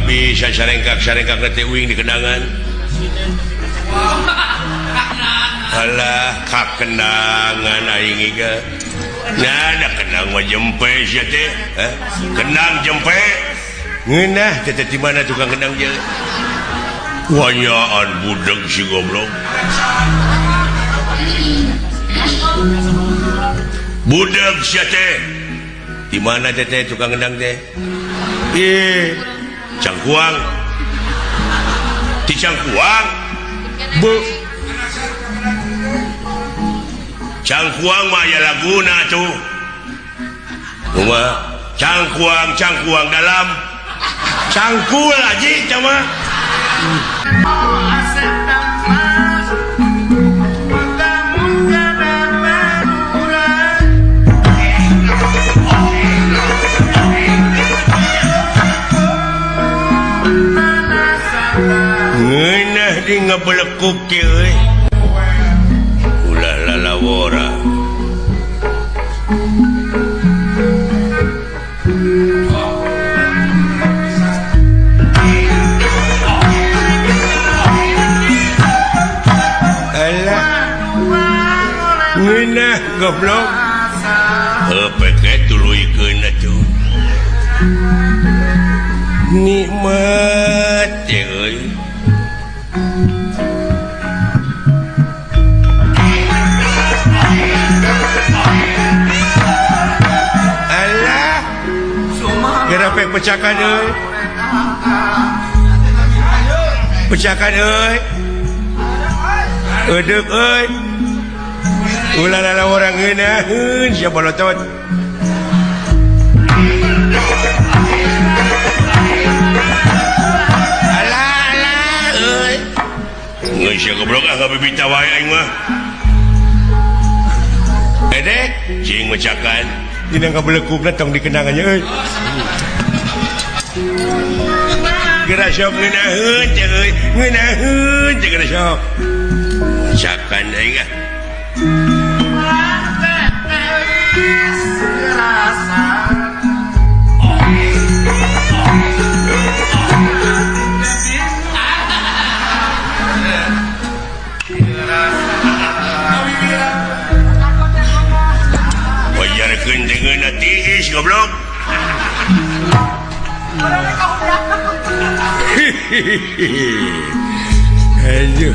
Bisa sarengkak-sarengkak teh uing di kendangan. Alah, kakendangan aing iga. Nah, ada kendang mah jempe sia teh. Eh, kendang jempe. Ngeunah teh di mana tukang kendang je? Wanyaan budeg si goblok. Budeg sia teh. Di mana teh tukang kendang teh? Ih, Cangkuang. Di Cangkuang. Bu. Cangkuang mah aya laguna tuh. Kumaha? Cangkuang, cangkuang dalam. Cangkul aji cama. Ngeunah di ngebelekuk kieu euy. Ulah lalawora. Alah. Ngeunah goblok. Heuh peke tuluykeun atuh. Nikmat teh euy. Alah. Geura pek pecakan euy. Pecakan euy. Eudeup euy. Ulah lalawora ngeunaheun sia bolotot. Alah alah euy. Geus sia goblok ah ngabibita wae aing mah. Edek cing mecakan dina ngabelekukna tong dikenangannya euy. Geura sok ngeunaheun teh euy, ngeunaheun teh geura sok. Mecakan aing ah. Wajarkeun teh ngeunah tiis goblok. Aduh.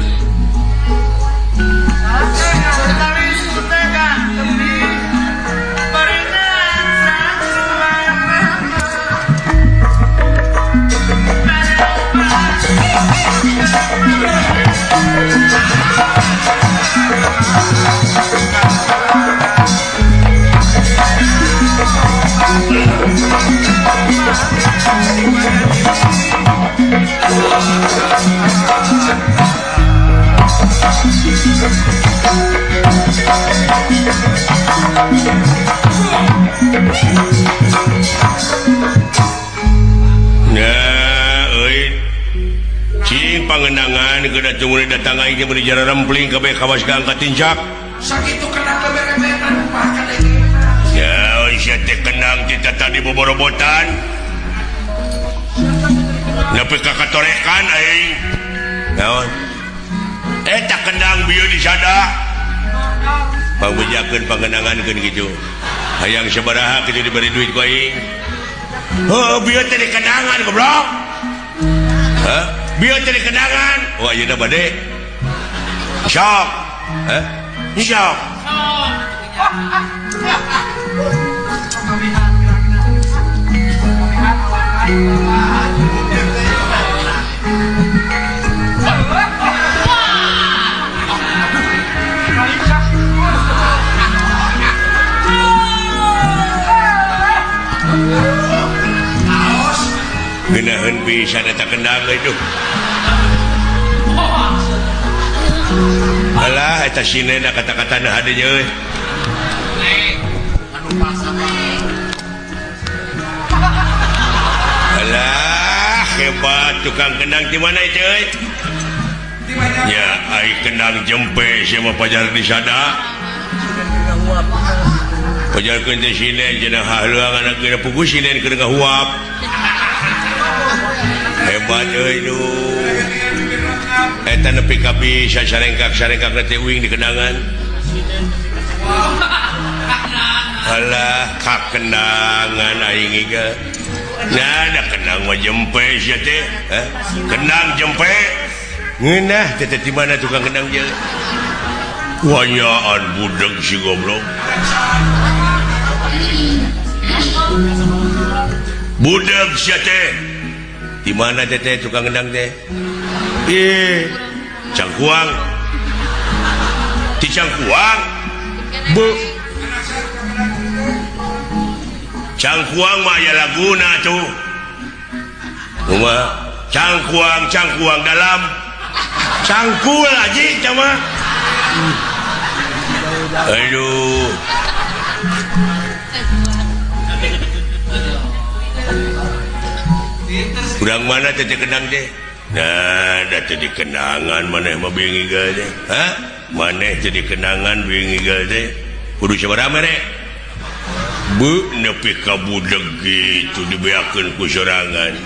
Nah, euy. Cing pangenangan geuna tunggu datang aing teh meuni jara rempling kabeh kawas ka angkat tincak. Sakitu kendang beberebetan upahkan deui. Ya, euy sia teh kendang teh tadi boborobotan. Nepi ka katorekan aing. Naon? Eta kendang bieu disada. Pangbejakeun pangenangankeun kitu. Hayang sabaraha kitu diberi duit ku aing. Heuh, bieu teh dikendangan goblok. Hah? Bieu teh dikendangan. Oh, ayeuna bade. Sok. Hah? Sok. Ngeunaheun pisan eta kendang euy duh. Alah eta sinena kata-katana hade nya euy. Alah hebat tukang kendang di mana itu euy? Ya ai kendang jempe sia mah pajar di sada. Pajarkeun teh sinen cenah haluangan geuna pugu sinen keur ngahuap. Hebat euy nu. Eta nepi ka bisa sarengkak-sarengkak teh uing di kendangan. Alah kakendangan aing iga. Nah, da kendang mah jempe sia teh. Hah? Kendang jempe. Ngeunah teh di mana tukang kendang je? Wanyaan budeg si goblok. Budeg sia teh. Di mana teh teh tukang kendang teh? Ih, Cangkuang. Di Cangkuang. Bu. Cangkuang mah aya laguna tuh. Kumaha? Cangkuang, cangkuang dalam. Cangkul aji cama. Aduh. Kurang mana teh kendang teh? Nah, da teh kenangan maneh mah beung igal teh. Hah? Maneh teh kenangan beung igal teh. Kudu sabaraha mere? Bu nepi ka budeg kitu dibeakeun ku sorangan.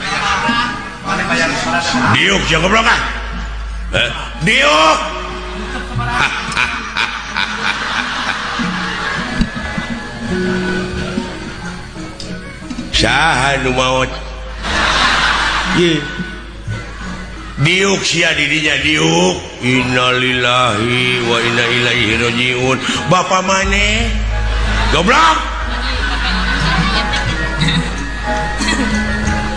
Diuk sia goblok ah. Hah? Diuk. Saha nu maot? Ye. Diuk sia didinya diuk. Innalillahi wa inna ilaihi rajiun. Bapa maneh? Goblok.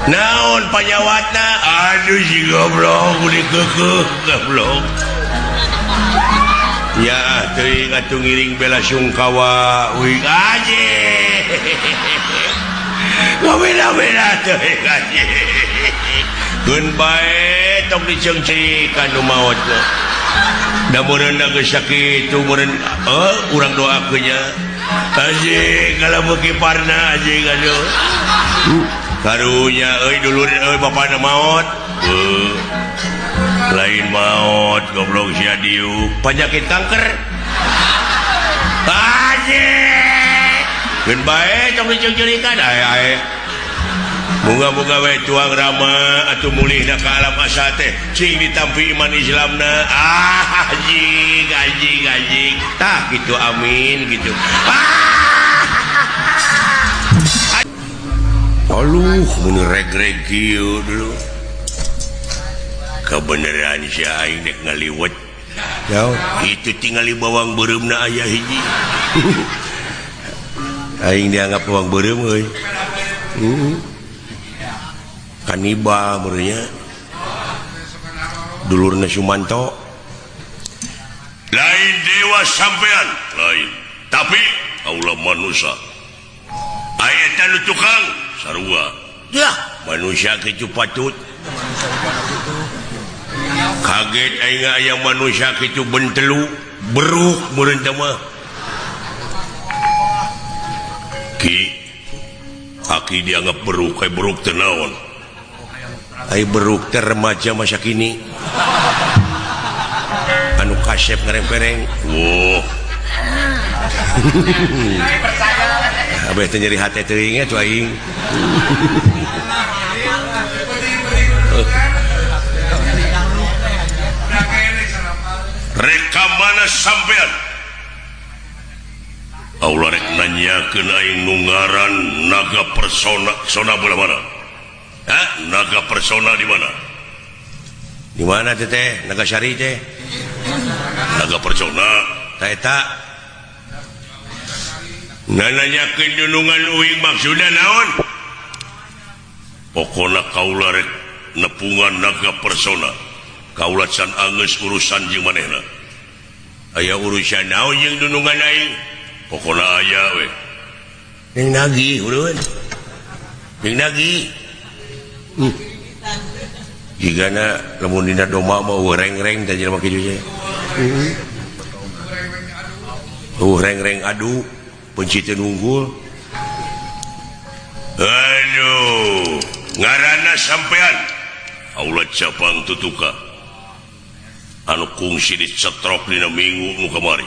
Naon panyawatna? Aduh si goblok dikeukeuh goblok. Ya teuing atuh ngiring bela sungkawa uing aje. Ngabeda-beda teuing aje. Keun bae tong diceungcirikan nu maot mah. Da meureun geus sakitu meureun urang doakeun nya. Anjing kalau beuki parna anjing aduh. Karunya euy dulur euy bapana maot. Lain maot goblok sia diuk penyakit kanker. Anjing. Keun bae tong diceungcirikan ae ae. Moga-moga we tuang rama atuh mulihna ka alam asa teh cing ditampi iman Islamna. Ah anjing anjing anjing. Tah kitu amin gitu. Ah. Aluh mun reg-reg kieu dulu. Kebenaran sia aing dek ngaliwet. Jauh itu tingali bawang beureumna aya hiji. Aing dianggap bawang beureum euy. Kanibal meureunnya. Dulurna Sumanto. Lain dewa sampean, lain. Tapi kaula manusia. Aya nu tukang sarua. Dah, manusia kitu patut. Kaget aing aya manusia kitu bentelu, beruk meureun teh mah. Ki aki dianggap beruk, kayak beruk teh naon? Ai beruk teh remaja masa kini. Anu kasep ngarempereng. Wah. Abeh teh nyeri hate teuing atuh aing. Reka mana sampean? Allah rek nanyakeun aing nu ngaran naga persona sona belah mana? Hah? Naga persona di mana? Di mana teh teh? Naga Syari teh? Naga persona ta eta. Nanyakeun dunungan uing maksudna naon? Pokona kaula rek nepungan naga persona. Kaula can anggeus urusan jeung manehna. Aya urusan naon jeung dunungan aing? Pokona aya we. Ning nagih urun. Ning nagih. Jigana lamun dina domba mah eueuh reng-reng teh jelema kitu teh. Eueuh reng-reng adu penciteun unggul. Aduh, ngaranna sampean. Aula cabang tutuka. Anu kungsi dicetrok dina minggu nu kamari.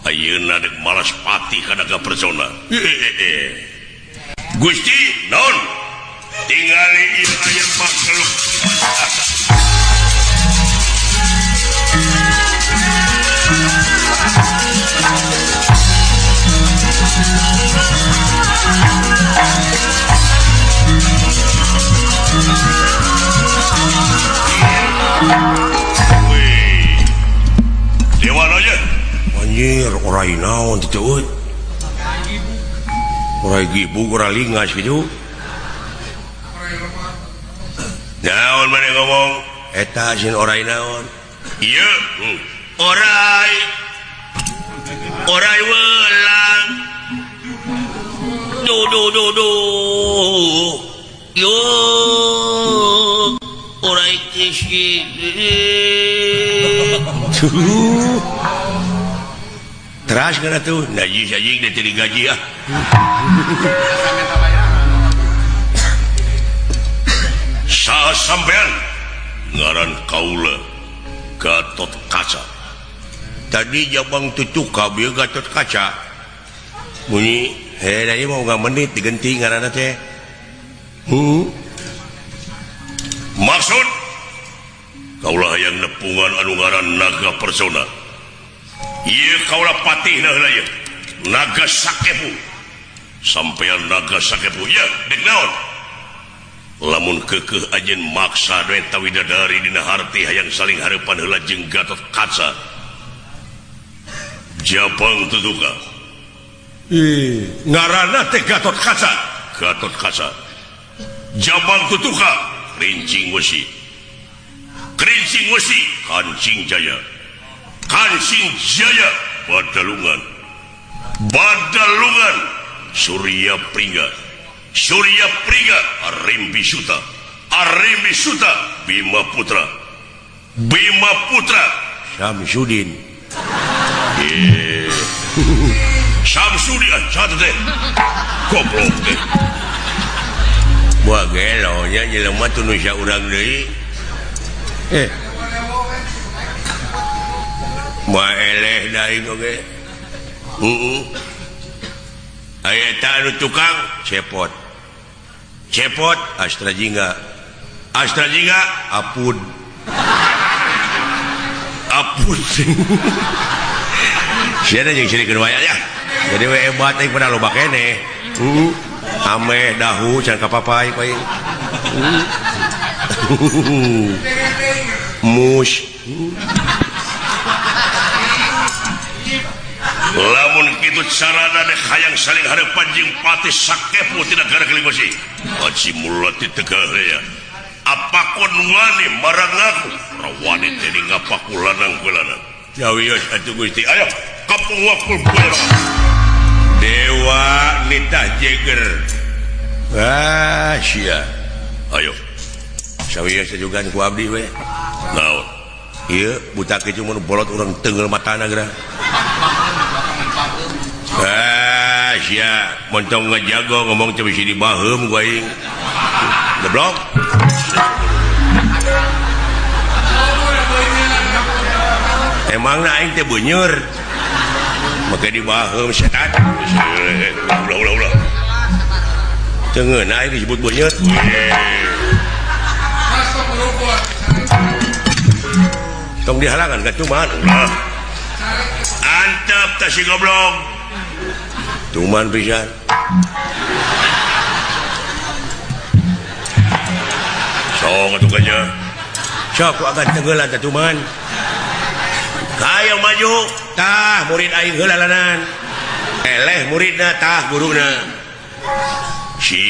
Ayeuna dek malas pati ka naga persona. Gusti, naon? Tinggal Tingali ieu aya makhluk. Wih. Dewa aja. Anjir, orai naon teh euy. Orai gibug, orai lingas kitu. Naon maneh ngomong? Eta sieun orai naon? Ieu, orai. Orai welang. Du du du du. Yo. Orai kisi. Teras kana tuh, najis anjing teh digaji ah. Saha sampean ngaran kaula Gatot Kaca. Tadi jabang tutuka bieu Gatot Kaca. Bunyi heh da ieu mah unggal menit digenti ngaranna teh. Maksud kaula hayang nepungan anu ngaran Naga Persona. Ieu kaula patihna heula ieu. Naga Sakepu. Sampean Naga Sakepu ieu dek naon? Lamun keukeuh ajeun maksa eta widadari dina harti hayang saling hareupan heula jeung Gatot Kaca. Jabang tutuka. Ih, ngaranna teh Gatot Kaca. Gatot Kaca. Jabang tutuka Rincing Wesi. Kerincing Wesi Kancing Jaya. Kancing Jaya Badalungan. Badalungan Surya Pringga. Surya Pringga Arimbi Suta. Arimbi Suta Bima Putra. Bima Putra Samsudin. Samsudin satu teh. Goblok teh. Buah gelo nya jelema teu nu urang deui. Moal eleh daing oge. Heeh. Aya eta anu tukang cepot. Cepot Astra Jingga. Astra Jingga apun. Apun. Sia jeung sirikeun waya ya. Jadi we hebat aing pada loba keneh. Heeh. Ameh dahu can kapapai paing. Mus. Lamun kitu carana dek hayang saling hareupan jeung Patih Sakepu tina negara Keling Besi. Aji mulati tegah ya. Apakon wani marang aku? Rawani teh ngapaku lanang ku lanang. Jawios atuh Gusti. Ayo kapung wakul bola. Dewa nitah jeger. Ah sia. Ayo. Sawios juga ku abdi we. Naon? Ieu butak kitu mun bolot urang teunggeul matana geura. Ah sia, montong ngejago ngomong teh bisi dibaheum ku aing. Goblok. Emangna aing teh beuneur. Make dibaheum setan. Ulah ulah ulah. Teu ngeunah aing disebut beuneur. Tong dihalangan ka cuman. Ulah. Antep teh si goblok. Tuman pisan. Sok atuh kanya. Sok agan tenggelan teh tuman. Kayo maju tah murid aing heula lanan. Eleh muridna tah guruna. Si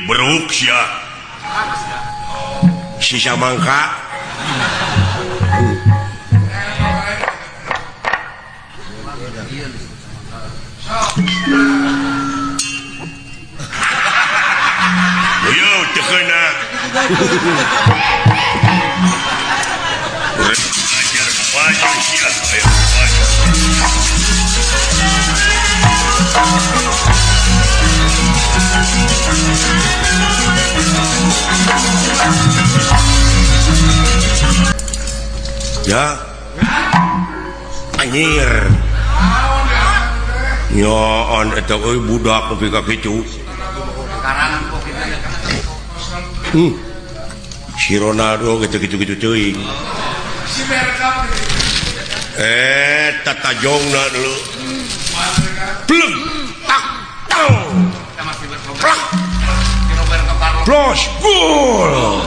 beruk sia. Si samangka. Yo teu keuna. Ajar maju sia, ayo maju. Ya. Anjir. Nyoon eta euy budak nepi ka kitu. Si Ronaldo gitu-gitu gitu teuing. Si Bergkamp gitu. Tatajongna dulu. Pleng tak tang. Plak. Plus gol.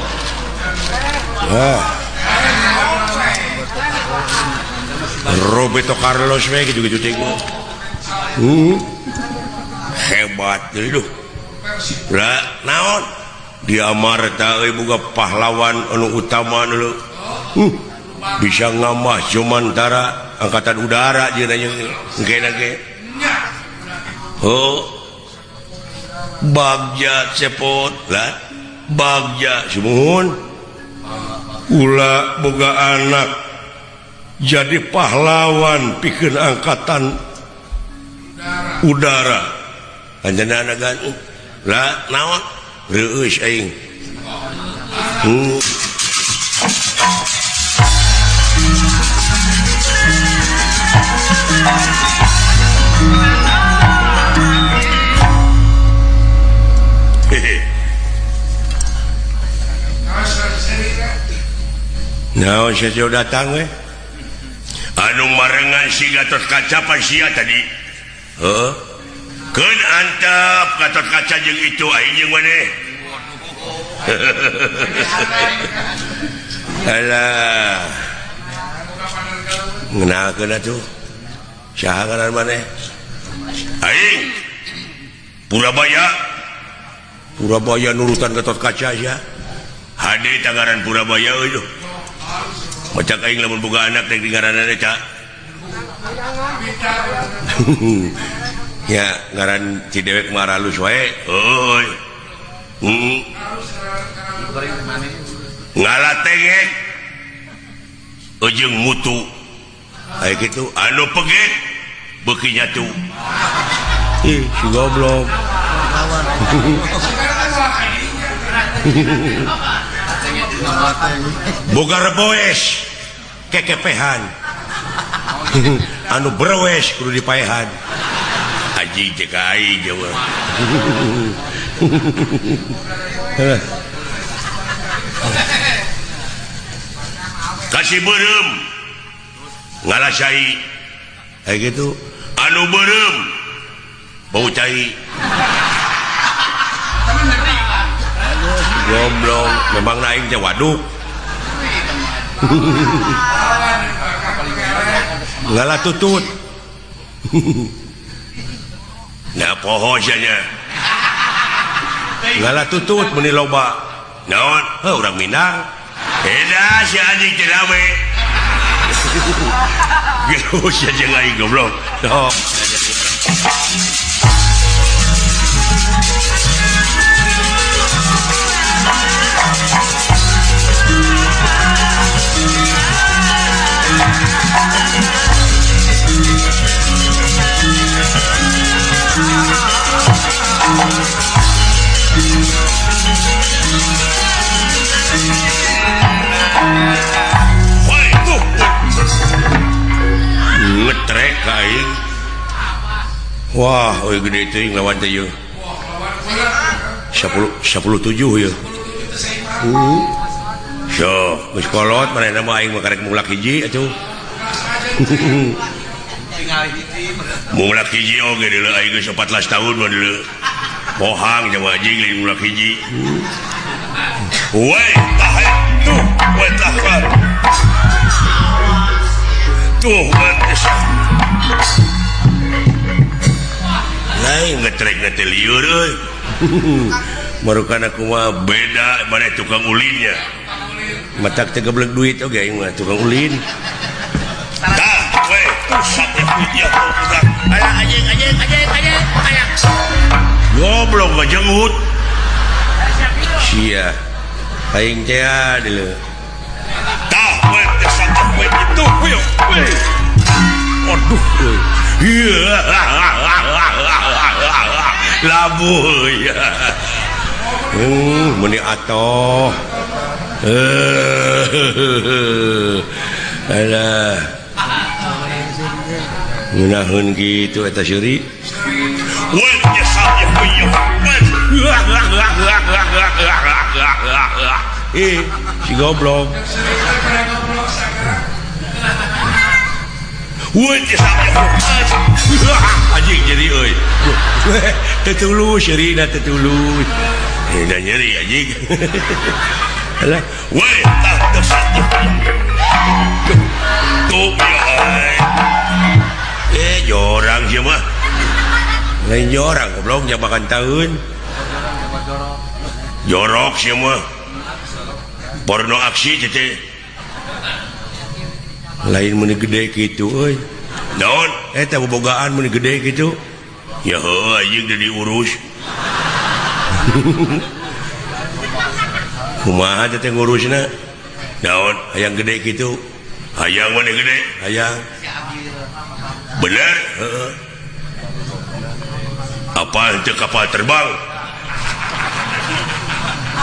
Wah. Roberto Carlos we gitu-gitu teh. Hebat deui. Lah naon? Di Amarta euy boga pahlawan anu utama dulu. Bisa ngamah Jumantara angkatan udara jeung engke ge. Oh. Bagja cepot lah. Bagja sumuhun. Ula boga anak jadi pahlawan pikeun angkatan udara. Anjeunna gan lah naon? Reueus aing. Naon sia datang we? Anu marengan si Gatot Kaca pan sia tadi. Heuh. Keun antep Gatot Kaca jeung itu aing jeung maneh. Alah. Ngeunalkeun atuh. Saha ngaran maneh? Aing Purabaya. Purabaya nurutan Gatot Kaca sia. Hade tangaran Purabaya euy. Macak aing lamun boga anak rek dingaranan eta. Ya ngaran ci dewek mah aralus wae. Euy. Ngalatengek ujung mutu. Aya kitu anu peget beuki nyatu. Ih, si goblok. Boga reboes kekepehan. Anu berwes kudu dipaehan. Haji teh ka aing jawa. Kasih beureum ngalasai. Aya kitu anu beureum bau cai. Goblok, memang aing teh waduk. Ngalah tutut. Nah poho sia nya. Ngalah tutut meuni loba. Naon? Heuh urang Minang. Eda si anjing teh rame. Geus sia jeung aing goblok. Oh. Ngetrek aing. Wah, euy gede teuing lawan teh ieu. 10 17 ieu. So, geus kolot manehna mah aing mah karek mulak hiji atuh. Mulak hiji oge deuleu aing geus 14 tahun mah deuleu. Pohang jeung anjing lain mulak hiji. Woi, tah tuh, woi tah. Tuh, lain ngetrek teh lieur euy. Marukan aku mah beda mana tukang ulinnya. Matak teh geblek duit oge aing mah tukang ulin. Tah, we, pusat ya budak. Alah anjing anjing anjing anjing. Goblok ngajengut. Sia. Aing teh deuleu. Tah, we, teh we itu we. Aduh euy. Labuh ya. Meni atoh. Alah. Ngeunaheun kitu eta seuri. Ih, si goblok. Anjing nyeri euy. Teu tulus nyerina teu tulus. Da nyeri anjing. Alah, woi, tah tuh jorang sih mah. Lain jorang goblok jabakan tahun. Jorok sih mah. Porno aksi teh. Lain mun gede kitu euy. Naon? Eta bobogaan mun gede kitu. Ya heuh anjing teu diurus. Kumaha teh ngurusna? Naon? Hayang gede kitu. Hayang mun gede, hayang. Bener? Heeh. Apa henteu kapal terbang?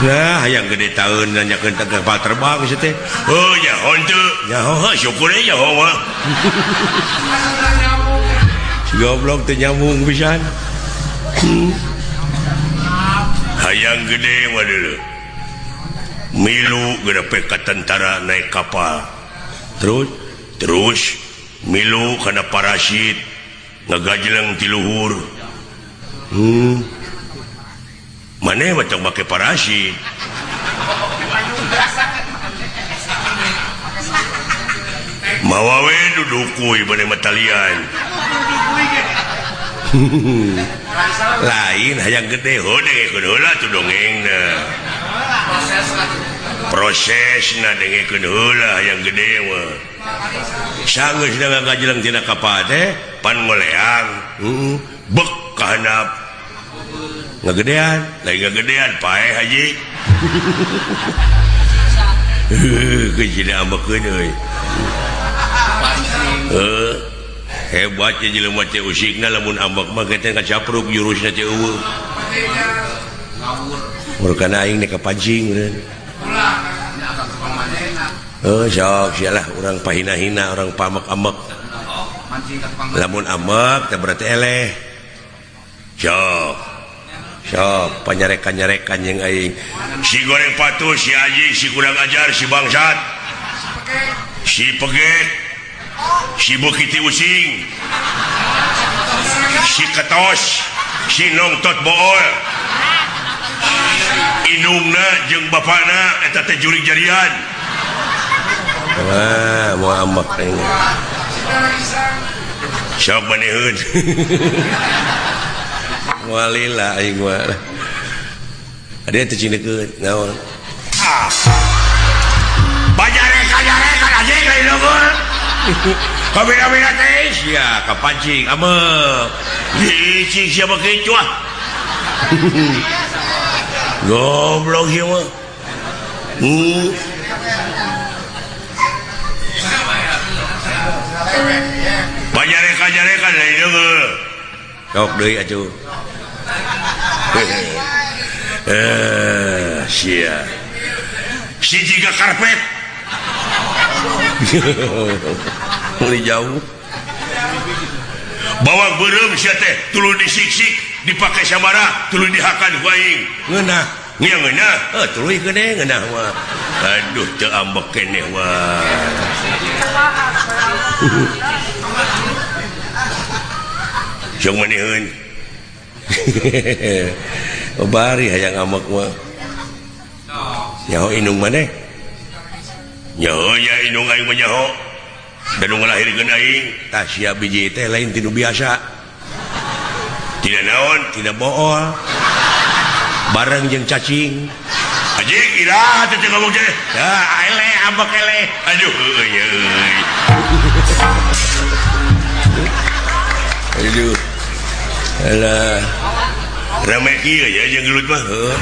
Nah, hayang gede tahun nanyakeun teh kapal terbang si teh. Oh, nyaho henteu. Nyaho heuh syukur we nyaho mah. Si goblok teu nyambung pisan. Hayang gede mah deuleu. Milu gedepe ka tentara naik kapal. Terus milu kana parasit ngagajleng ti luhur. Maneh mah tong make parasit. Mawa we dudukuy maneh mah talian. Lain hayang gede heuh dengekeun heula tuh dongengna. Prosesna dengekeun heula hayang gede mah. Sanggeus ngagajleng tina kapal teh pan ngoleang. Bek ka handap. Ngagedean, lain ngagedean paeh haji. Heuh, geus ambekeun euy. Heuh. Hebat ye jelema teh usikna lamun ambek mah teh kacapruk jurusna teh eueuh. Ngawur. Kana aing nek kapancing meureun. Heuh, sok sia lah urang pahina-hina, urang pamek-amek. Lamun ambek teh berarti eleh. Sok. Sok panyarekan-nyarekan jeung aing. Si goreng patuh, si anjing, si kurang ajar, si bangsat. Si peget. Si bukiti using. Si ketos, si nongtot bool. Indungna jeung bapana eta teh jurig jarian. Wah, moal ambek aing. Sok maneheun. Moal lila aing mah. Ade teh cindekeun naon? Ah. Banyarekan-nyarekan anjing lain unggul. Kabina-bina teh sia kapancing amek. Licik sia mah kitu ah. Goblok sia mah. Banyarekan-nyarekan lain unggul. Sok deui atuh. Sia. Si jiga karpet. Mulai jauh. Bawang beureum sia teh tuluy disiksik, dipake samara, tuluy dihakan ku aing. Ngeunah, ngeunah. Heuh, tuluy gede ngeunah mah. Aduh, teu ambek keneh wah. Jeung maneheun. Bari hayang ambek mah. Nyaho indung maneh? Nyaho nya indung aing mah nyaho. Da nu ngalahirkeun aing, tah sia biji teh lain tinu biasa. Tina naon? Tina bool. Bareng jeung cacing. Anjing iraha teh ngomong teh. Tah eleh ambek eleh. Aduh euy euy. Aduh. Alah. Rame kieu ya jeung gelut mah. Heuh.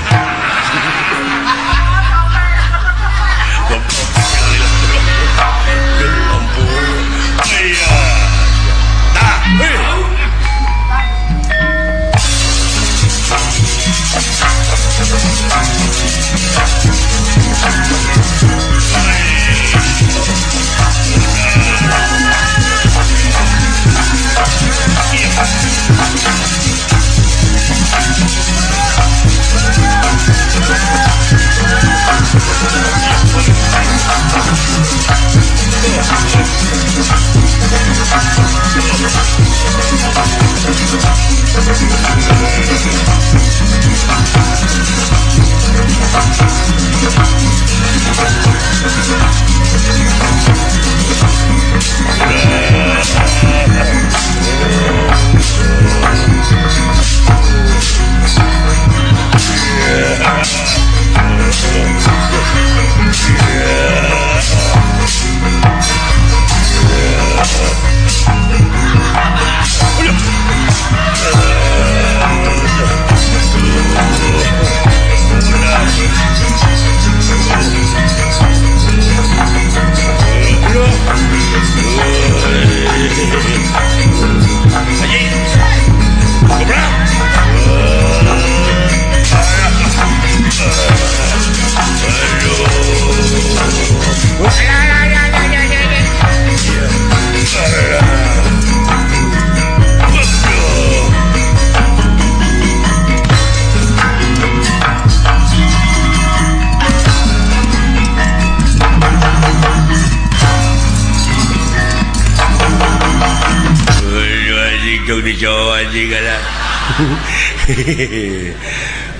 Pucuk di cowok anjing ada.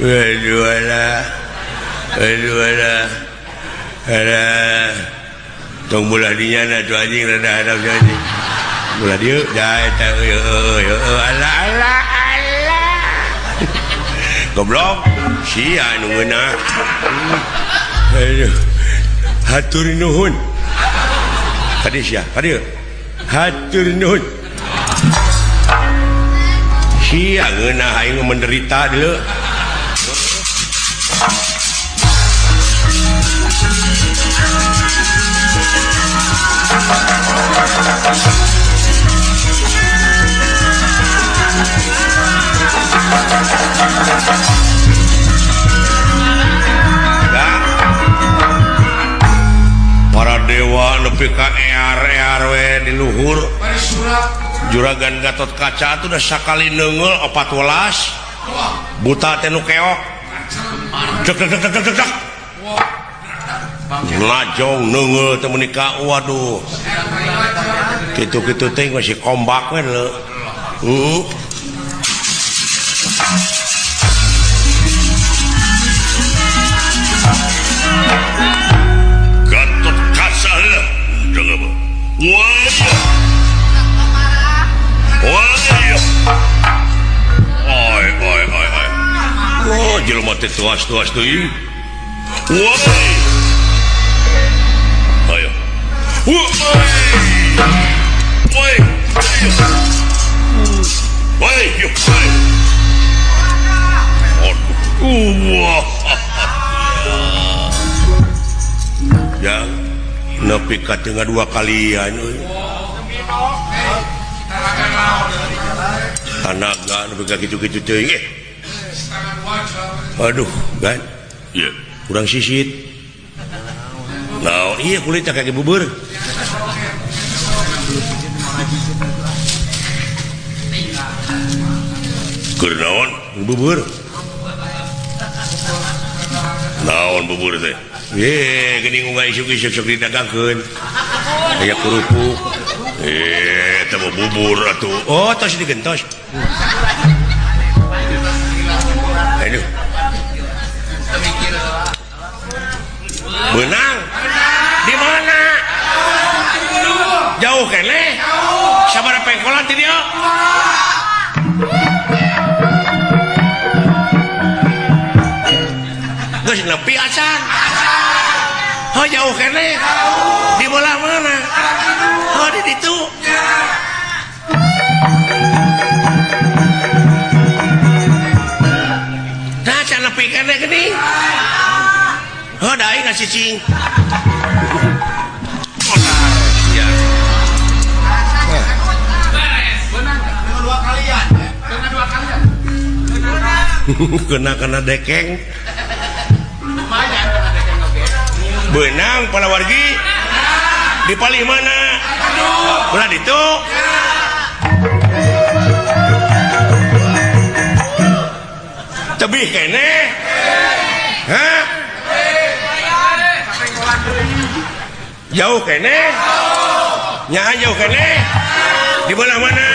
Aduh alah. Aduh alah. Alah. Tong bola dinya na tuh anjing rada hadap anjing. Bola dieu da eta eueuh eueuh alah alah alah. Goblok sia nu ngeunah. Aduh. Hatur nuhun. Kadieu sia, kadieu. Hatur nuhun. Sia ngeunah aing menderita deuleu. Para dewa nepi ka ear-ear we di luhur. Juragan Gatot Kaca tuh udah sakali neunggeul 14 buta teh nu keok. Cek cek cek cek cek. Lajong neunggeul teh meuni ka waduh. Kitu-kitu teh masih kombak we leuh. Heeh. Gatot Kaca leuh. Wah. Wah. Oi oi oi oi. Oh, jelema teh tuas-tuas deui. Woi. Ayo. Woi. Woi. Woi, yuk. Aduh. Wah. Ya, nepi ka tengah dua kalian euy. Tanaga nepi ka kitu-kitu teuing eh. Aduh, gan. Ieu kurang sisit. Naon ieu kulitnya kayak bubur. Keur naon bubur? Naon bubur teh? Ye, geuning unggal isuk-isuk sok didagangkeun. Aya kerupuk. Eh, eta mah bubur atuh. Oh, tos digentos. Aduh. Benang. Di mana? Jauh keneh. Sabaraha pengkolan ti dieu? Geus nepi acan. Oh, jauh keneh. Di belah mana? Oh, di ditu. Nah, can nepi keneh geuning. Oh, da aing ngasicing. Ya. Kena dekeng. Benang palawargi. Di palih mana? Belah ditu. Tebih keneh. Hah? Jauh keneh. Nyaha jauh keneh. Di belah mana?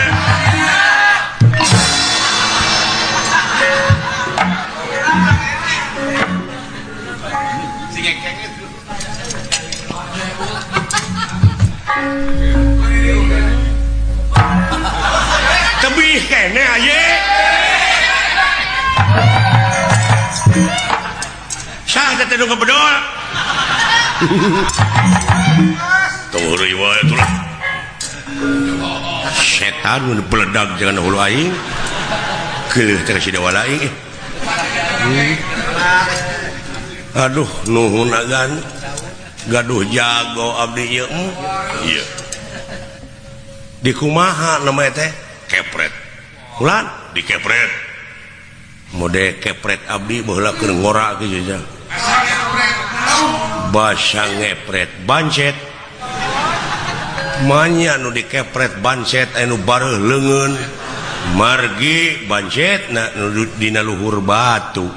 Tebih keneh aye. Sah teh nu ngebedol. Tong heureuy wae atuh lah. Setan nu beledag jangan hulu aing. Geuleuh teh si dewa aing. Aduh nuhun agan. Gaduh jago abdi ieu. Ieu. Di kumaha namanya teh? Kepret. Ulan dikepret. Mode kepret abdi baheula keur ngora kieu nya. Basa ngepret bancet. Manya nu dikepret bancet anu bareuh leungeun. Margi bancet na nu dina luhur batu.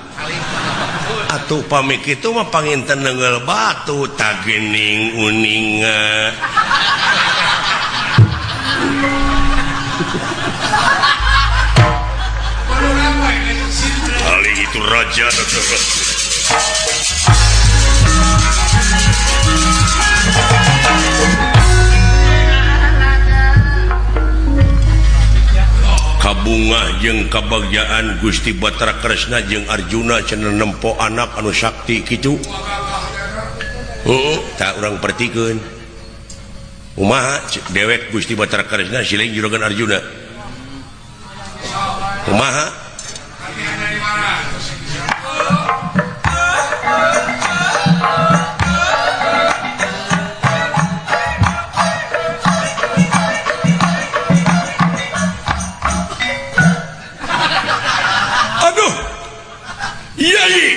Atuh pami kitu mah panginten leungeul batu tagening uninga. itu raja. Kabungah jeung kabagjaan Gusti Batara Kresna jeung Arjuna cenah nempo anak anu sakti kitu. Heeh, tah urang pertikeun. Kumaha dewek Gusti Batara Kresna siling juragan Arjuna. Kumaha? Aduh. Yai.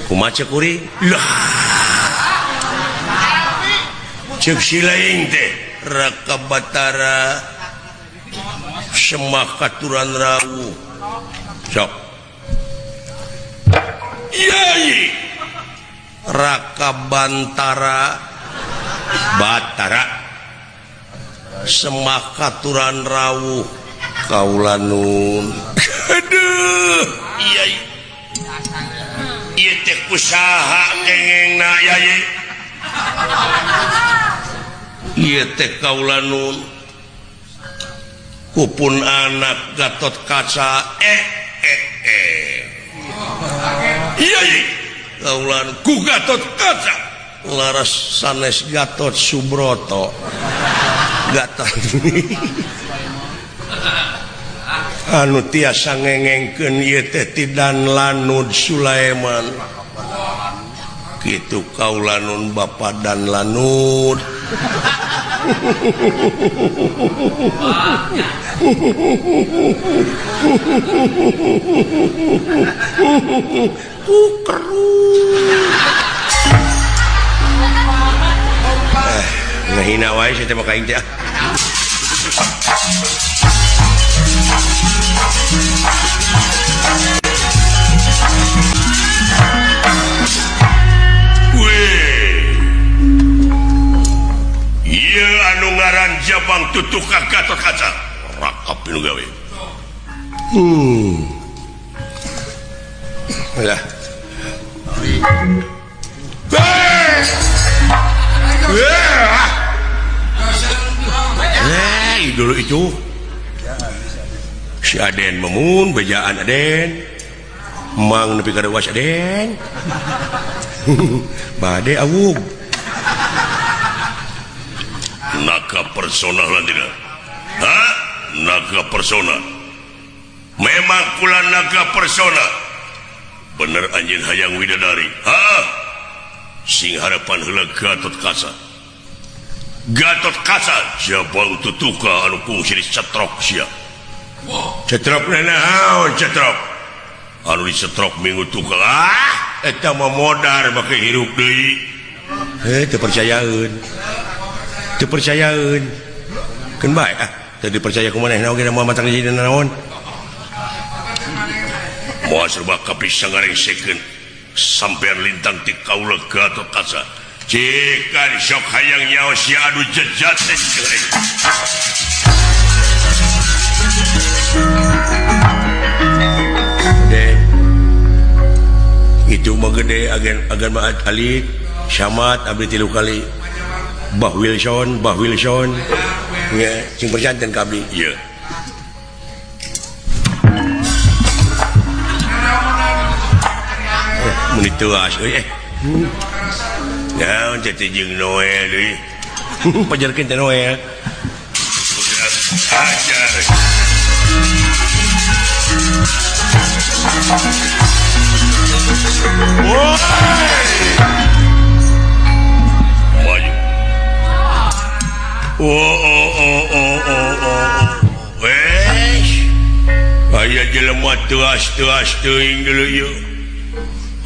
Kumaha ceuk kuring? Lah. Ceuk si lain teh Raka Batara Semah katuran rawuh. Sok. Yai. Raka Bantara Batara Semah katuran rawuh kaula nun. Aduh, yai. Ieu teh kusaha kengengna yai. Ieu teh kaula nun. Kupun anak Gatot Kaca Yai. Kaulan ku Gatot Kaca laras sanes Gatot Subroto. Gatot anu tiasa ngengengkeun ieu teh ti Dan Lanud Sulaiman. Kitu kaula nun Bapa Dan Lanud. Ngahina wae sia teh mah ka aing teh. Ieu anu ngaran Jabang Tutuka Gatot Kaca rakap nu gawe. Lah. Dulu itu si Aden memun bejaan Aden mang nepi ka deuas Aden bade awug naga persona lantina. Ha naga persona memang kula naga persona bener anjeun hayang widadari. Ha sing harapan heula Gatot Kaca. Gatot Kaca Jabang Tutuka anu kungsi dicetrok sia. Cetrok naon cetrok? Anu dicetrok minggu tukang. Ah, eta mah modar make hirup deui. Teu percayaeun. Teu percayaeun. Keun bae ah, teu dipercaya ku manehna oge moal matang jadi naon. Moal serba kapisa ngarengsekeun sampean lintang ti kaula Gatot Kaca. Cikan sok hayang nyaho sia anu jejat teh goreng. Gede. Itu mah gede agan agan mah alik Syamat abdi 3 kali. Bah Wilson, Bah Wilson. Nya cing perjanten ka abdi. Ieu. Mun teuas euy. Naon teh jeung Noel deui. Pajarkeun teh Noel. Ajar. Woi. Maju. Oh oh oh oh oh oh. Wes. Aya jelema teuas-teuas teuing dulu ieu.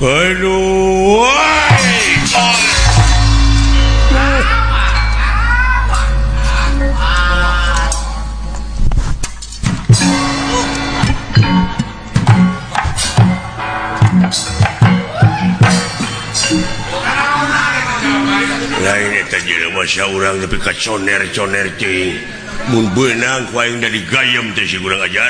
Aduh. Woi. Lain eta jelema saurang nepi ka coner-coner teuing. Mun beunang ku aing da digayem teh si kurang ajar.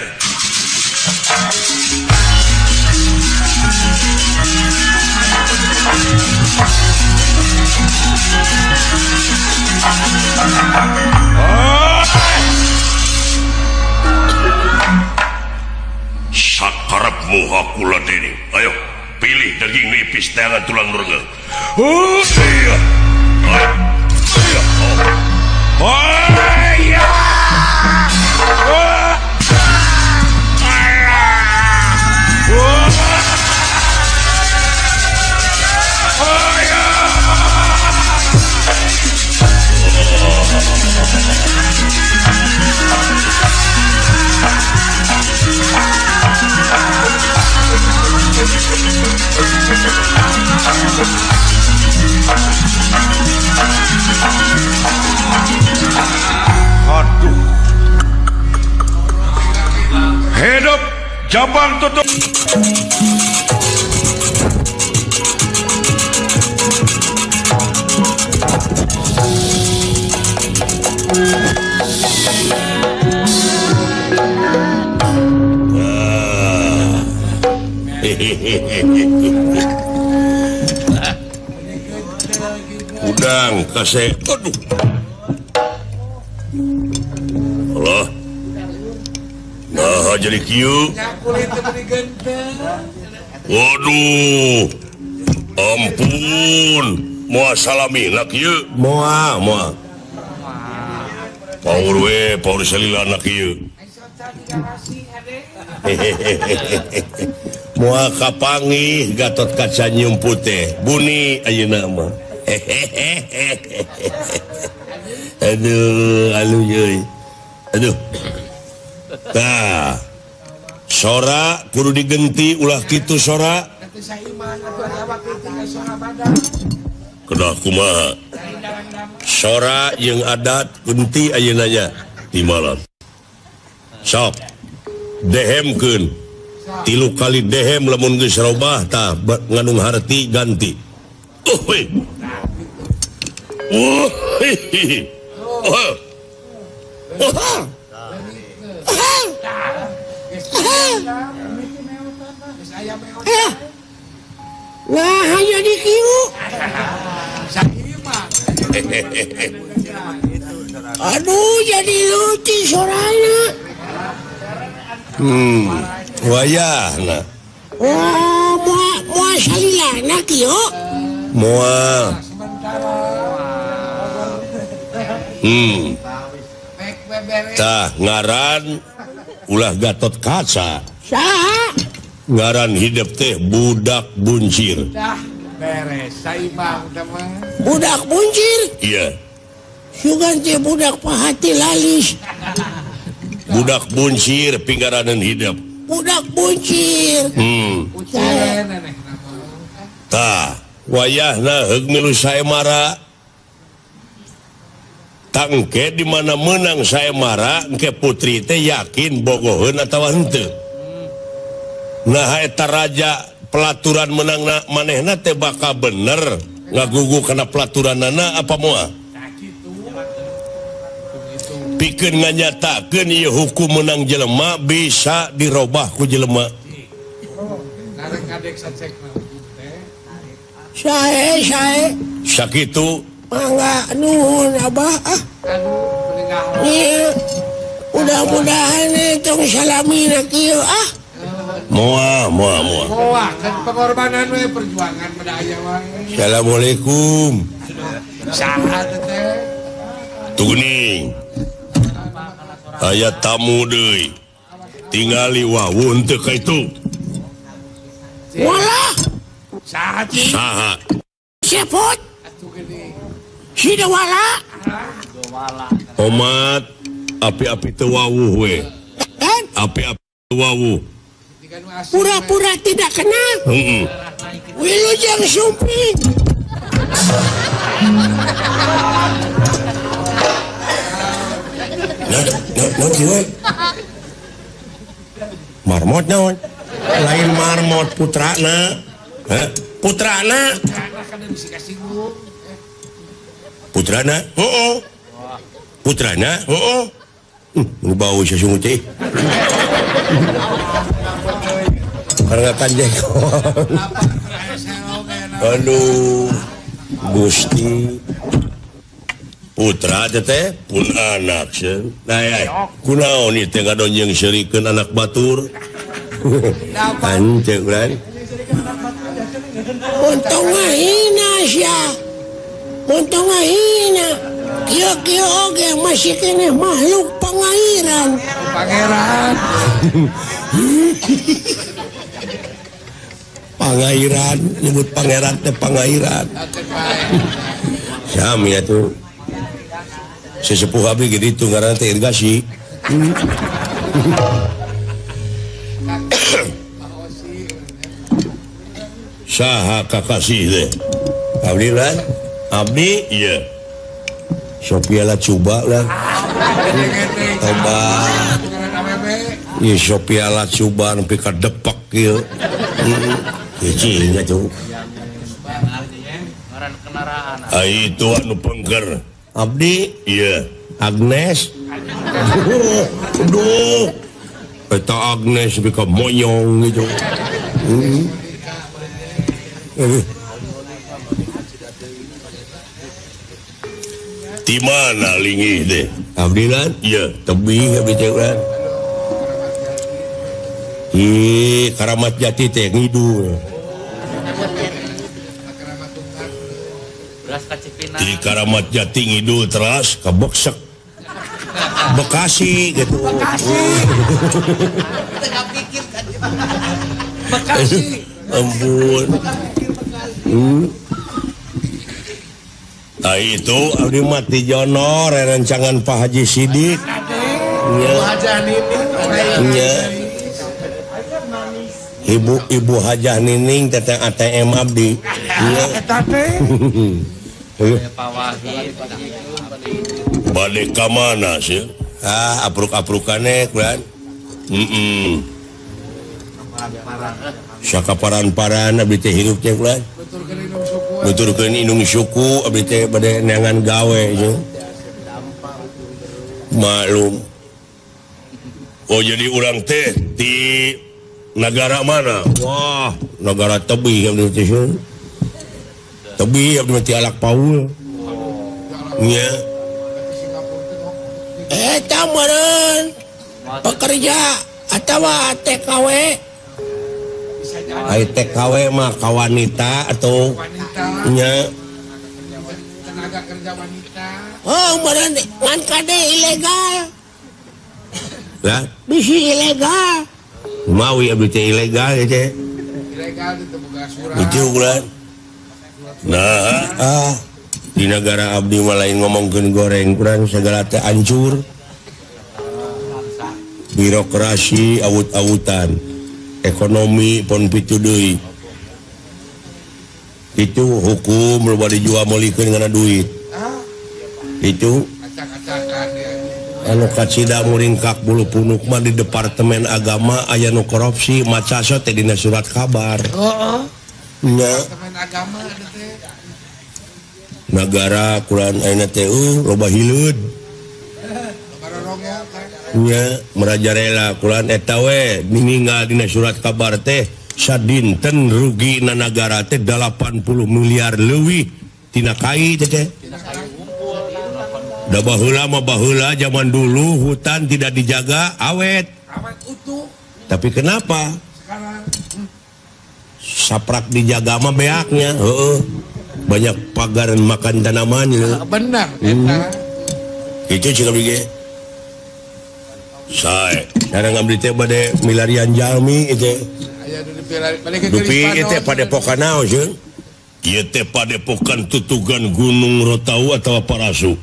Geus teh tulang reungeuh. Oh iya. Oh iya. Oh. Oh iya. Aduh. Hidup jabang tutup. Udang kasih. Aduh. Allah. Nah, jadi kieu. Waduh. Ampun. Moal salamina kieu. Moal, moal. Paur we, paur salilana kieu. Moal kapanggih Gatot Kaca nyumput teh. Buni ayeuna mah. Aduh, aduh euy. Aduh. Tah. Sora kudu digenti ulah kitu sora. Kedah kumaha? Sora jeung adat genti ayeuna nya di malam. Sok dehemkeun. 3 kali dehem lamun geus robah tah ngandung harti ganti. Oh we. Oh. Oh. Oh. Nah, hanya di kieu. Aduh, jadi lucu sorana. Wayahna. Oh, moal salilana kieu. Moal. Tah ngaran ulah Gatot Kaca. Saha? Ngaran hidup teh budak buncir. Dah beres saimah udah mah. Budak buncir? Iya. Sugan teh budak pahati lalis. Budak buncir pinggaranan hidup. Budak buncir. Tah wayahna heug milu saemara. Tangke di mana menang saemara engke putri teh yakin bogoheun atawa henteu. Nah eta raja pelaturan menang manehna teh bakal bener ngagugu kana pelaturanana apa moal? Pikeun nganyatakeun ieu hukum menang jelema bisa dirobah ku jelema. Sae sae sakitu mangga nuhun abah ah. Ieu mudah-mudahan tong salamina kieu ah. Moal moal moal. Moal kan pengorbanan we perjuangan pada aya wae. Assalamualaikum. Saha teh? Tuning. Aya tamu deui. Tingali wawun teu ka itu. Walah. Saha cing? Saha? Sepot. Si Dewala. Omat api-api teu wawuh we. Kan? Api-api teu wawuh. Pura-pura tidak kenal. Wilujeng sumping. Marmot naon? Lain marmot putrana. Hah? Putrana. Putrana? Heeh. Putrana? Heeh. Nu bau sasungut teh. Karena kanjengkon. Aduh, Gusti. Putra teh pun anak sieun. Nah, kunaon ieu teh ngadonjeng seurikeun anak batur. Hanceu urang. Untung ngahina sia. Untung ngahina. Kieu-kieu oge masih keneh makhluk pangairan. Pangeran. Pangairan, nyebut pangeran teh pangairan. Sami atuh. Sesepuh abdi gitu ngaranna teh irigasi. Saha kakasih teh? Abdi lan? Abdi? Iya. Sophia lah coba lah. Tobat. Iya Sophia lah coba nepi ka depak ieu. Cicing atuh. Ai itu anu pengker. Abdi? Iya. Agnes? Aduh. Eta Agnes nepi ka monyong gitu. Di mana lingih deh? Abdi lan? Iya, tebih abdi teh lan. Ih, Karamat Jati teh ngidul. Di Karamat Jati ngidul teras ka Beksek. Bekasi gitu. Bekasi. Tengah pikir tadi. Bekasi. Ampun. Nah itu abdi mah ti Jono rerencangan Pak Haji Sidik. Ibu Hajah Nining. Nya. Ibu Hajah Nining teteh ATM abdi. Nya. Eta teh. Bade ka mana sih? Ah, apruk-aprukane kulan. Heeh. Sakaparan-paran abdi teh hirup teh kulan. Nuturkeun indung suku abdi teh bade neangan gawe nya. Maklum. Oh jadi urang teh di negara mana? Wah, negara tebih abdi teh. Tebih abdi teh alak paul. Nya. Eta meureun pekerja atawa TKW. Ai TKW mah ka wanita atau nya tenaga kerja wanita. Oh, meureun ngan kade ilegal. Lah, bisi ilegal. Mawi abdi teh ilegal ya teh. Ilegal teu boga surat. Itu ulah. Nah, di negara abdi mah lain ngomongkeun goreng kurang segala teh hancur. Birokrasi awut-awutan. Ekonomi pon pitu deui. Itu hukum loba dijual meulikeun ngana duit. Itu anu kacida muringkak bulu punuk mah di departemen agama aya nu korupsi maca teh dina surat kabar. Heeh. Nya. Departemen agama teh. Nagara kurang ayeuna teh loba hileud. Nya merajalela kulan eta we ninggal dina surat kabar teh sadinten rugi na nagara teh 80 miliar leuwih tina kai teh teh. Da baheula mah baheula zaman dulu hutan tidak dijaga awet. Awet utuh. Tapi kenapa? Sekarang saprak dijaga mah beaknya, heeh. Banyak pagar makan tanaman gitu. Benar eta. Itu cik abdi ge. Sae, sekarang ngambil teh bade milarian jalmi itu. Dupi itu padepokan naon sieun? Ieu teh padepokan tutugan Gunung Rotau atawa Parasu.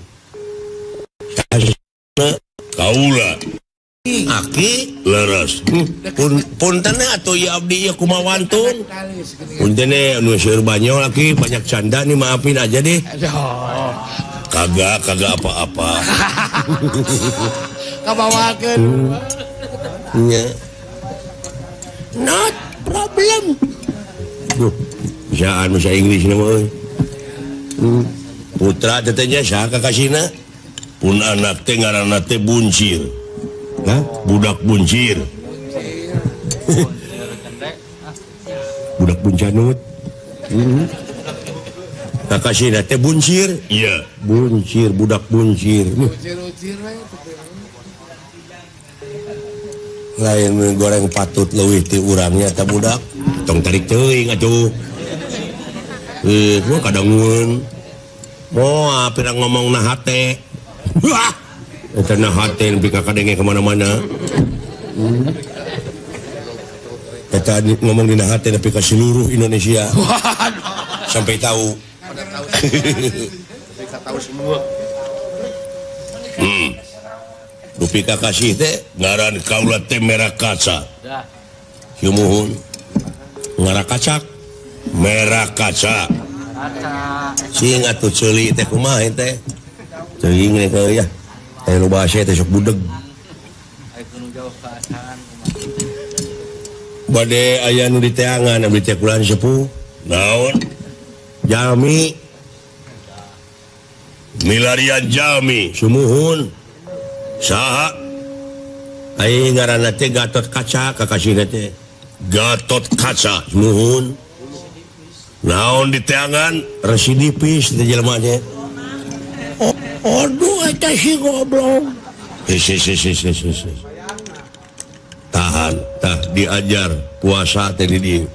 Kaula. Aki leres. Punten atuh ieu abdi ieu kumaha wantun. Punten anu seueur banyol aki banyak canda nih maafin aja deh. Kagak kagak apa-apa. Kabawakeun. Nya. Not problem. Duh, bisaan bahasa Inggris na mah euy. Putra teh nya saha kakasina? Pun anak teh ngaranna teh Buncir. Hah? Budak Buncir. Budak Buncanut. Kakasina teh Buncir? Iya, Buncir, budak Buncir. Lain goreng patut leuwih ti urangnya ta budak. Tong tarik teuing atuh. Gua kadangun. Moal pira ngomong na hate. Wah. Eta na hate nepi ka kadenge ka mana-mana. Eta ngomong dina hate nepi ka seluruh Indonesia. Sampai tahu. Pada tahu. Sampai tahu semua. Dupi kakasih teh ngaran kaula teh merah kaca. Sumuhun. Ngarah kacak. Merah kaca. Sing atuh ceuli teh kumaha teh? Teuing teh ya. Teh nu bahasa teh sok budeg. Bade aya nu diteangan abdi teh kulan sepuh. Naon? Jami. Milarian jami. Sumuhun. Saha? Ai ngaranna teh Gatot Kaca kakasihna teh. Gatot Kaca. Sumuhun. Naon diteangan? Residipis teh jelema teh. Aduh eta si goblok. Tahan, tah diajar puasa teh di dieu.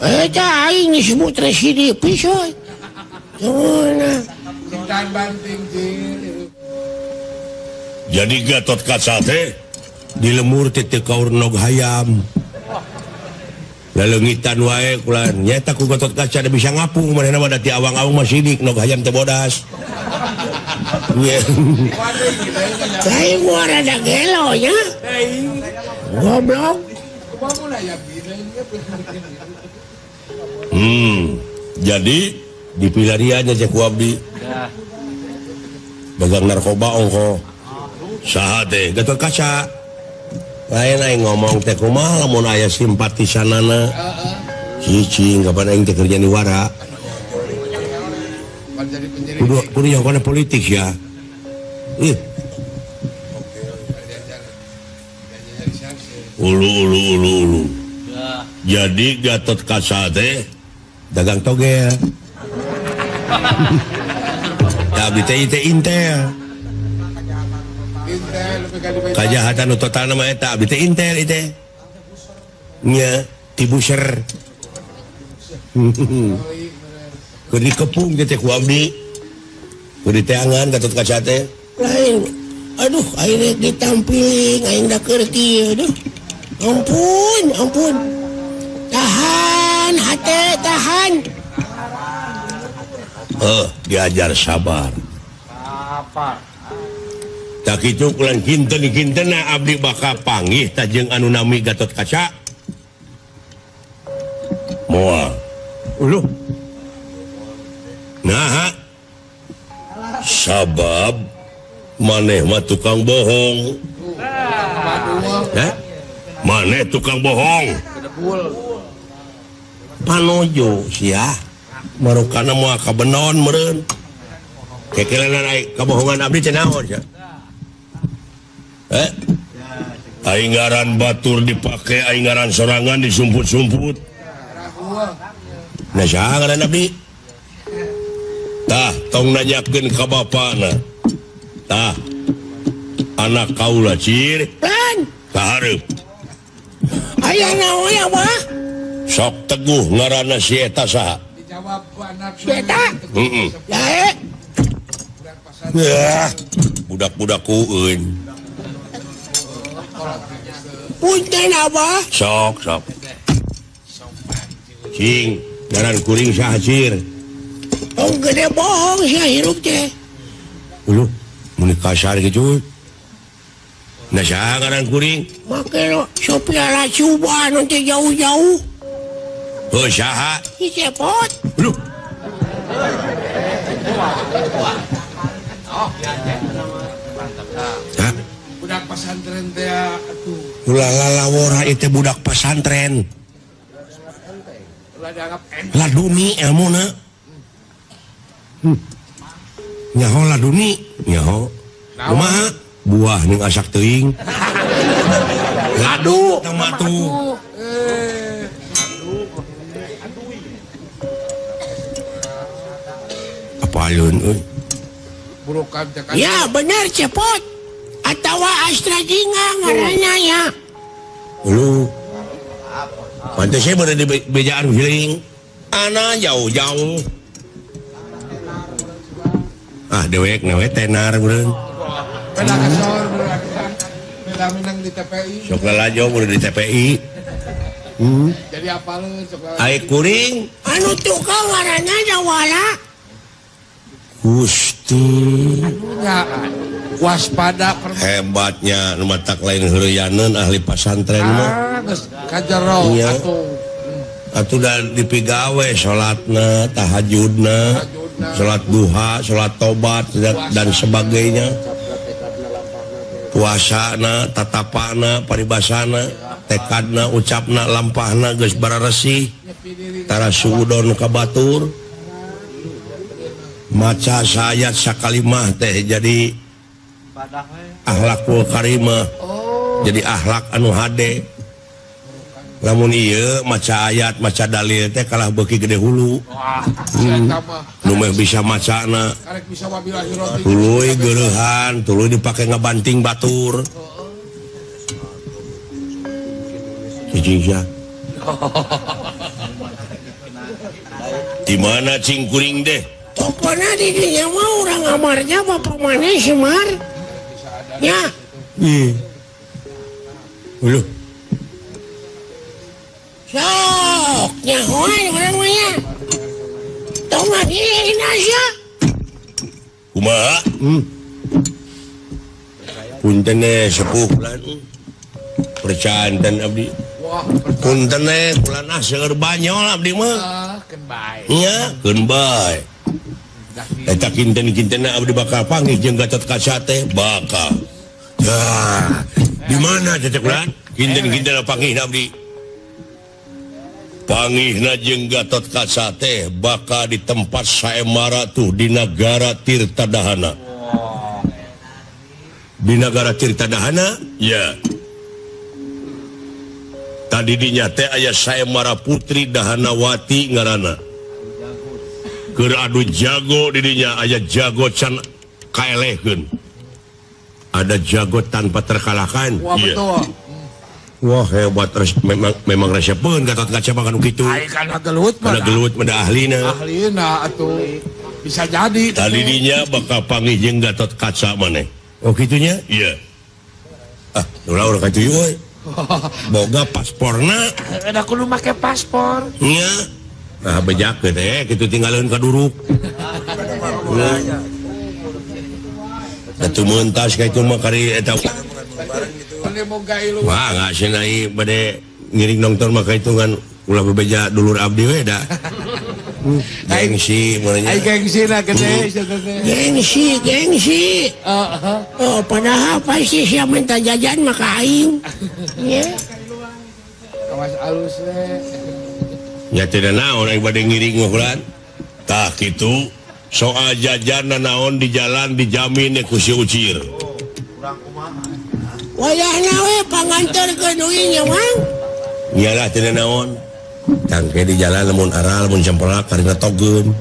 Eta aing disebut residipis euy. Jadi Gatot Kaca teh di lemur teh teu kaur nog hayam. Laleungitan wae kulan nyaeta ku Gatot Kaca da bisa ngapung manehna mah da ti awang-awang mah sidik nog hayam teh bodas. Lain gua rada gelo nya. Goblok. Jadi dipilarian aja ku abdi. Dagang narkoba ongko. Saha teh Gatot Kaca. Lain aing ngomong teh kumaha lamun aya simpatisanana. Cicing kapan aing teh kerja di wara. Kudu nyaho politik ya. Ih. Ulu ulu ulu ulu. Jadi Gatot Kaca teh dagang togel. Abdi teh teh intel. Kajahatan nu total nama eta abdi teh intel teh. Nya tibuser. Keur dikepung teh ku abdi. Keur diteangan Gatot Kaca teh. Lain. Aduh, aing rek ditampiling, aing da keur kieu aduh. Ampun, ampun. Tahan hate, tahan. Diajar sabar. Tak kitu kulan kinten-kintena abdi bakal panggih ta jeung anu nami Gatot Kaca. Moal. Uluh. Naha. Sabab maneh mah tukang bohong. Hah? Maneh tukang bohong. Panojo sia. Marukana moal kabenon meureun. Kekelenan ai kabohongan abdi teh naon sia? Aing ngaran batur dipake, aing ngaran sorangan disumput-sumput. Nah saha ngaran abdi? Tah, tong nanyakeun ka bapana. Tah. Anak kaula cir. Lan, ka hareup. Aya naon ya, Bah? Sok teguh ngaranna si eta saha? Dijawab ku anak si eta. Heeh. Dae. Wah, budak-budak kueun. Punten Abah. Sok, sok. Cing, ngaran kuring saha cir? Tong gede bohong sia hirup teh. Uluh, mun kasar kitu. Nah saha ngaran kuring? Make Sophia Latjuba nu teh jauh-jauh. Heuh saha? Si Cepot. Uluh. Hah? Budak pesantren teh atuh. Ulah lalawora ieu budak pesantren. Ulah dianggap enteng. Laduni ilmuna. Nyaho laduni, nyaho. Kumaha? Buah ning asak teuing. Ladu tama tuh. Apalun euy. Ya bener Cepot. Atawa Astra Jingga ngaranna ya. Lu. Pantes saya berada di bejaan feeling. Ana jauh-jauh. Ah dewek nawe tenar beureun. Beda kasor beda minang di TPI. Sok lalajo beureun di TPI. Jadi apaleun sok lalajo. Ai kuring anu tukang ngaranna Jawala. Gusti. Aduh waspada hebatnya nu matak lain heureyaneun ahli pasantren mah. Geus kajero atuh. Atuh da dipigawe salatna, tahajudna, salat duha, salat tobat dan sebagainya. Puasana, tatapana, paribasana, tekadna, ucapna, lampahna geus bararesih. Tara suudon ka batur. Maca sayat sakalimah teh jadi akhlakul karimah. Jadi akhlak anu hade. Lamun ieu maca ayat, maca dalil teh kalah beuki gede hulu. Nu meh bisa macana. Tuluy geureuhan, tuluy dipake ngabanting batur. Cicing sia. Di mana cing kuring deh? Pokona di dinya mah urang amarnya bapak maneh Semar. Ya. Uluh. Sok nyahoan urang mah nya. Tong ngadirin aja. Kumaha? Punten sepuh bulan. Percanten abdi. Punten bulan ah seueur banyol abdi mah. Keun bae. Nya, keun bae. Eta kinten-kintenna abdi bakal panggih jeung Gatot Kaca teh bakal. Tah, di mana cecek bulan? Kinten-kintenna panggih abdi. Panggihna jeung Gatot Kaca teh bakal di tempat saemara tuh di nagara Tirta Dahana. Di nagara Tirta Dahana? Ya. Tadi dinya teh aya saemara Putri Dahanawati ngaranna. Keur adu jago di dinya aya jago can kaelehkeun. Ada jago tanpa terkalahkan. Wah, ya. Betul. Wah hebat, memang resepeun Gatot Kaca mah kanu kitu. Ai kana gelut mah. Kana gelut mah da ahlina. Ahlina atuh. Bisa jadi. Tadi dinya bakal panggih jeung Gatot Kaca maneh. Oh kitunya? Iya. Ah, ulah urang ka dieu euy. Boga pasporna. Da kudu make paspor. Nya. Nah bejakeun teh kitu tinggaleun ka duruk. Atuh meuntas ka itu mah kari eta. Wah, nggak senai bade ngiring nonton maka itu kan ulah bebeja dulur abdi we da. Gengsi mulanya. Ai gengsi lah gede. Gengsi, gengsi. Oh, padahal pasti siap minta jajan maka aing. Ya. Kawas alus we. Ya tidak naon aing bade ngiring mah kulan. Tah kitu soal jajan naon di jalan dijamin ku si Ucir. Urang kumaha? Wayahna we panganterkeun deui nya Mang. Iyalah teu naon. Tangke di jalan lamun aral mun cempelak karena togeun.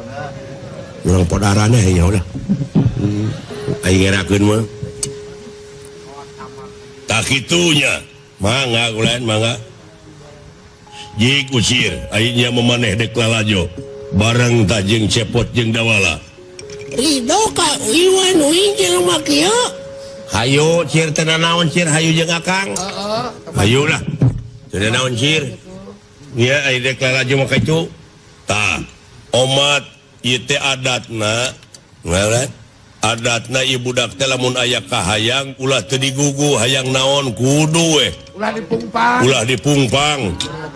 Urang podarana ya udah. Aing ngerakeun mah. Tah kitunya. Mangga kulan mangga. Jik Ucir aingnya memaneh dek lalajo. Bareng tah jeung Cepot jeung Dawala. Ridho ka Iwan uing jeung mah kieu. Hayu Cir teu naon Cir hayu jeung Akang. Hayu lah. Teu naon Cir. Nya ai dek lalajo mah kitu. Tah, omat ieu teh adatna, ngaran adatna ieu budak teh lamun aya kahayang ulah teu digugu hayang naon kudu we. Ulah dipungpang. Ulah dipungpang.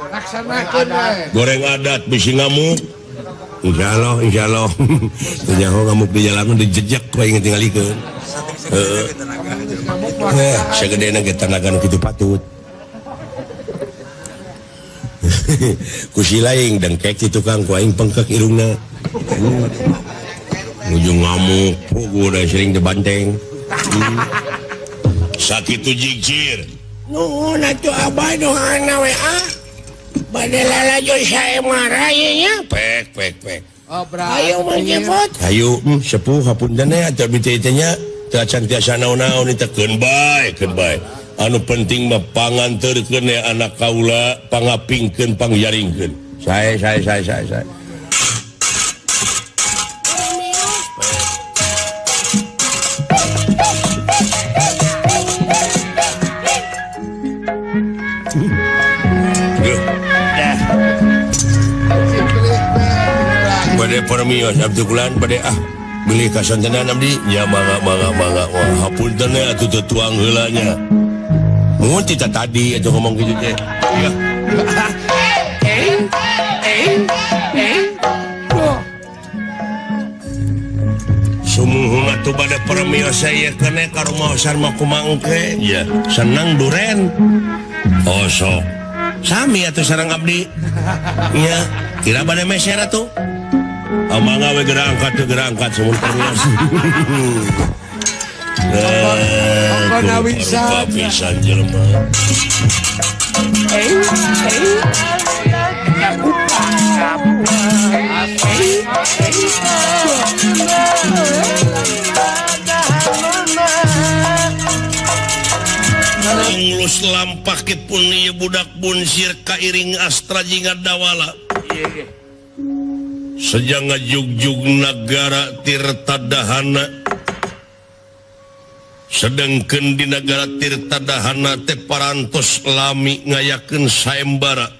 Laksanakeun we. Goreng adat bisi ngamuk. Insyaallah, insyaallah. Teu nyaho ngamuk di jalan dijejek we aing tingalikeun. Heeh. Sagedena ge tanaga nu kitu patut. Ku si laing dengkek ti tukang ku aing pengkek irungna. Ujung ngamuk, pugu da sering dibanteng. Sakitu jigcir. Nuhun atuh abah doana we ah. Bade lalajo saemara ye nya. Pek pek pek. Oh, ayo Mang Cepot. Hayu sepuh hapunten atuh abdi teh nya teu acan tiasa naon-naon teh keun bae, keun bae. Anu penting mah panganterkeun ya anak kaula, pangapingkeun, pangjaringkeun. Sae sae sae sae sae. Bade permios abdi kulan bade ah beli kasontenan abdi nya mangga mangga mangga wah hapunten atuh teu tuang heula nya. Mun tita tadi atuh ngomong kitu teh. Iya. Sumuhun atuh bade permios ieu keneh ka rumaosan mah kumaha engke. Iya, senang duren. Oh sok. Sami atuh sareng abdi. Nya, kira bade meser atuh. Mangga we geura angkat sumuhun permios. Rupa pisan jelema. Lulus lampah pun ieu budak bunsir kairing astra jingga dawala. Sejak ngajugjug nagara Tirta Dahana. Sedangkan di negara Tirta Dahana teh parantos lami ngayakeun sayembara.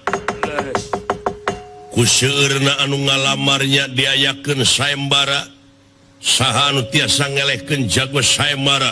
Ku seueurna anu ngalamarnya diayakeun sayembara. Saha anu tiasa ngelehkeun jago sayembara.